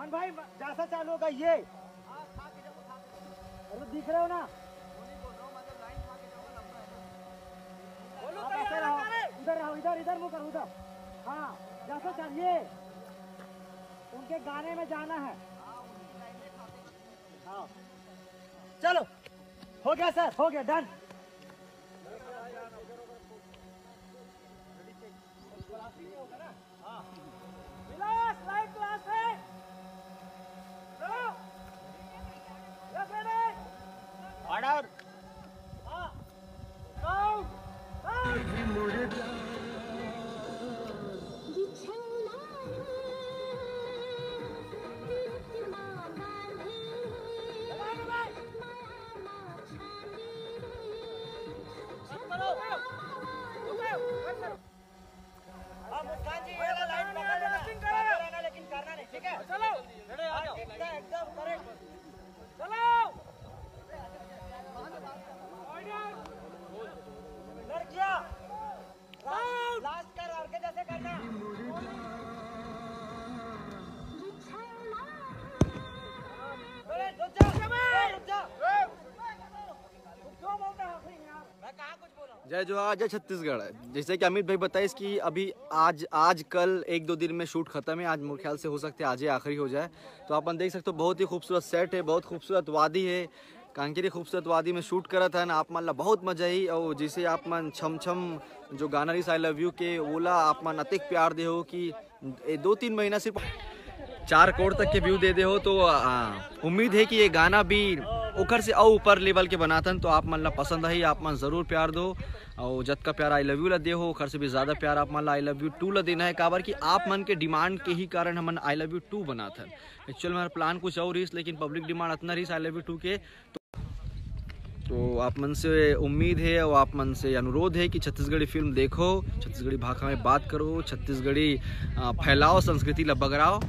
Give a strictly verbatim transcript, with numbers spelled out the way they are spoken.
भाई, जैसा चालू होगा ये। अरे, दिख रहे हो ना? आप ऐसे रहो, इधर रहो, इधर, इधर मुंह करो, उधर। हाँ, जैसा चाहिए, उनके गाने में जाना है। हाँ, चलो, हो गया सर, हो गया, डन। विलास, लाइट ग्लास है। लो। ऑर्डर। हाँ। साउंड। हाँ, मुस्कान जी, ये वाला लाइन पकड़ लेना। पकड़ लेना, लेकिन करना नहीं, ठीक है? चलो। हाँ, एकदम, एकदम करेक्ट। चलो। लड़कियाँ, लास्ट का लड़के जैसे करना। अरे, रुक जा, रुक जा। क्यों बोलता है आखिरी में यार? मैं कहाँ कुछ बोला? जय जोहार, जय छत्तीसगढ़। जैसे कि अमित भाई बताइस कि अभी आज, आज कल एक दो दिन में शूट खत्म है, आज मोर ख्याल से हो सकता है आज ही आखिरी हो जाए। तो अपन देख सकते हो, बहुत ही खूबसूरत सेट है, बहुत खूबसूरत वादी है, कांकेरी खूबसूरत वादी में शूट करत हन। आप मन ला बहुत मजा आई। और जैसे आप मन छम छम जो गाना रहिस आई लव यू के, ओला आप मन अतेक प्यार दे हो कि ए, दो तीन महीना सिर्फ चार करोड़ तक के व्यू दे दे हो, तो आ, उम्मीद है कि ये गाना भी ओखर से अउ ऊपर लेवल के बनाथन। तो आप मन ला पसंद आही, आप मन जरूर प्यार दो। और जतका प्यार आई लव यू ला दे हो, ओखर से भी ज्यादा प्यार आप मन ला आई लव यू टू ला देना है, काबर कि आप मन के डिमांड के ही कारण हमन आई लव यू टू बनाथन। एक्चुअल में हमारा प्लान कुछ और रहिस, लेकिन पब्लिक डिमांड अतना रहिस आई लव यू टू के। तो आप मन से उम्मीद है और आप मन से अनुरोध है कि छत्तीसगढ़ी फिल्म देखो, छत्तीसगढ़ी भाखा में बात करो, छत्तीसगढ़ी, आ, फैलाओ, संस्कृति ला बगराओ।